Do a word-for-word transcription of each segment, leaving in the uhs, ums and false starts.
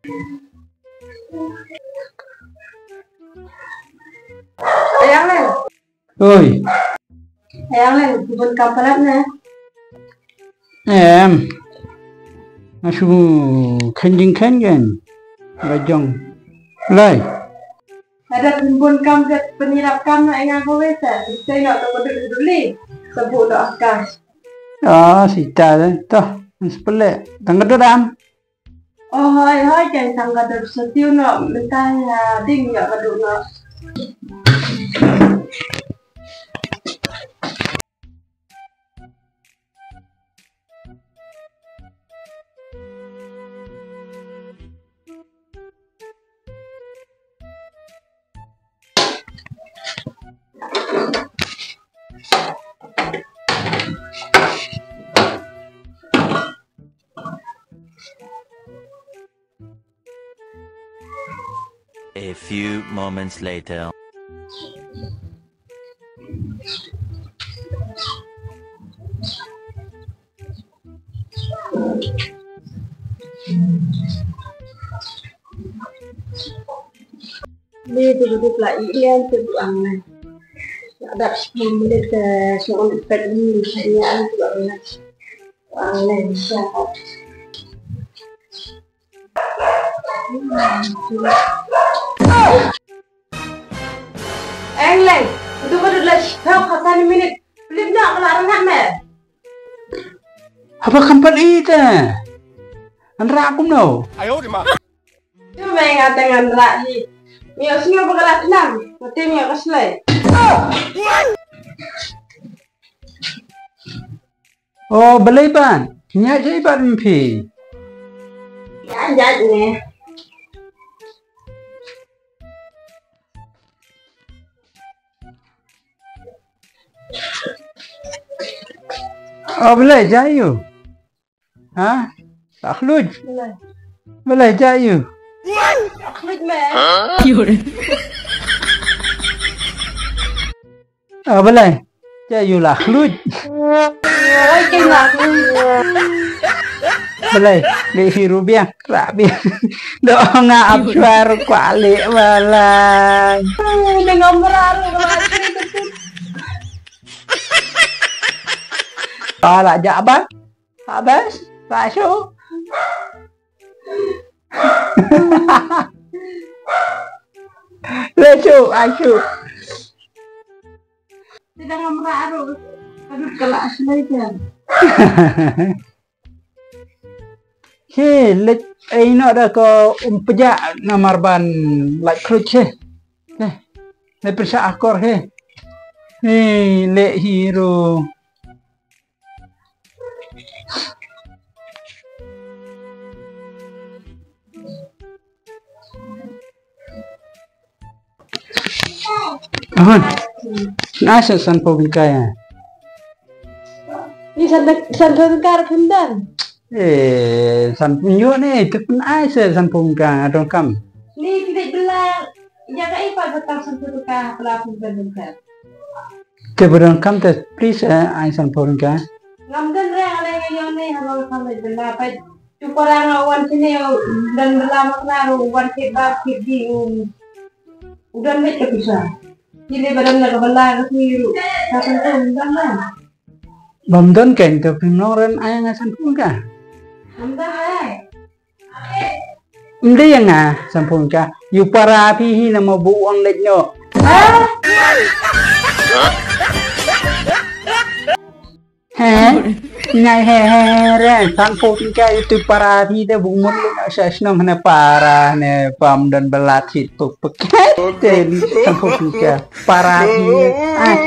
Ayang Leng. Oi. Ayang Leng, bun kam palat ne? Em. Nga shu khein jingkhein kein. Ba jong. Lai. Lada pynbun kam kat pynïarap kam na ïa nga kawei sa. Shisha ïoh to ka dut duli. Sa buh noh ha ka. Ah, shisha de. To, ngan sa pynleh. Tang ka dut am. Oh, hoi, hoi, jan tang ka dut, sa siew noh, mynta nga ding ïa ka dut noh. A few moments later. Ni tu tu pla i lian tu tu ang na. Nak dap sepuluh minit ke soal pet ni saya ang tu ang na. Ang na siapa? Eng Leng, tu ka dut la shiphew ka san minit. Pelip noh ka la rngat me. Haba kam pat i te. Ngan rah kumno? Ayo di ma. Tu me nga te ngan rah hi. Ngi ïoh sngew ba ka la tnam. Mate ngi ïoh ka slei. O, balei ban? Nya jai ban phi. Nya jai ne. O, balei jai yu? Ha? Tak khluj. Balei jai yu? Tak khluj me. Ah, balei? Jai yu la khluj. Oi, ken la khluj. Balei? Leh hi ruh biang, rah biang. Doh nga ap shuwa ruh kwah leh balei. Ui, ngam rah ruh, rah ruh. Ah, la jah ban. Habis, rah shuh. Leh shuh, ah shuh. Te dang ngam rah ruh. Ka dut ka la slei te. He, leit ei noh da ka um pjah namar ban lait khluj he. He, leit pynshah akor he. He, leh hi ruh. Ahun. Nasa san pau bingkai ya. Ni san san san kar khyndan. Eh, san punyo ne, tu pun ai se san pau bingkai adong kam. Ni tidak belang. Ya ka ipa batang san pau bingkai, pala pun bingkai. Te ba donkam te, please, eh, ai san pau bingkai. Ngam don re, ale nga ïoh ne, ha long kam le bela pa. Tu para nga wan sini, don bela mak na ru, wan kit ba kit di, um. U don beit ka pisa. Kile ba don la ka bela ka sini ru. Ka san pau bingkai na. Bam don kan te pynlong ren ai nga san pau bingkai. Ngam don re. Ym dei ïa nga, san pau bingkai. Ïa u para phi hi namar ba u ong leit noh. He? Ngai he he he re, san pau bingkai, ïa u para phi te ba u mut leit noh sha shnong hane para hane pam don ba la thied puk puk. Te san pau bingkai, para phi. Ah.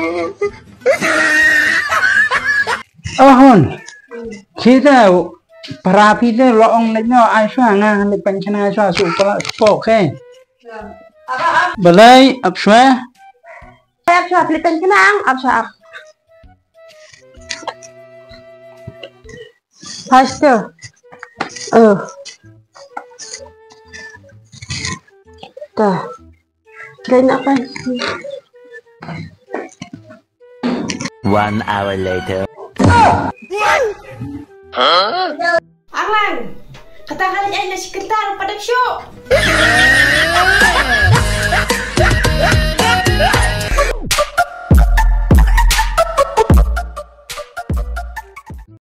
Oh, hon. Kita para phi te la ong leit noh, ai shuwa nga leit pynshna shuwa shu pala spok he. Balei ap shuwa? Ap shuwa, leit pynshna ang, ap shuwa ap. Faster. Oh. Ta. Kena apa? One hour later. Arlang. Kata ka leit ai na shi kynta ruh pat dep shuh.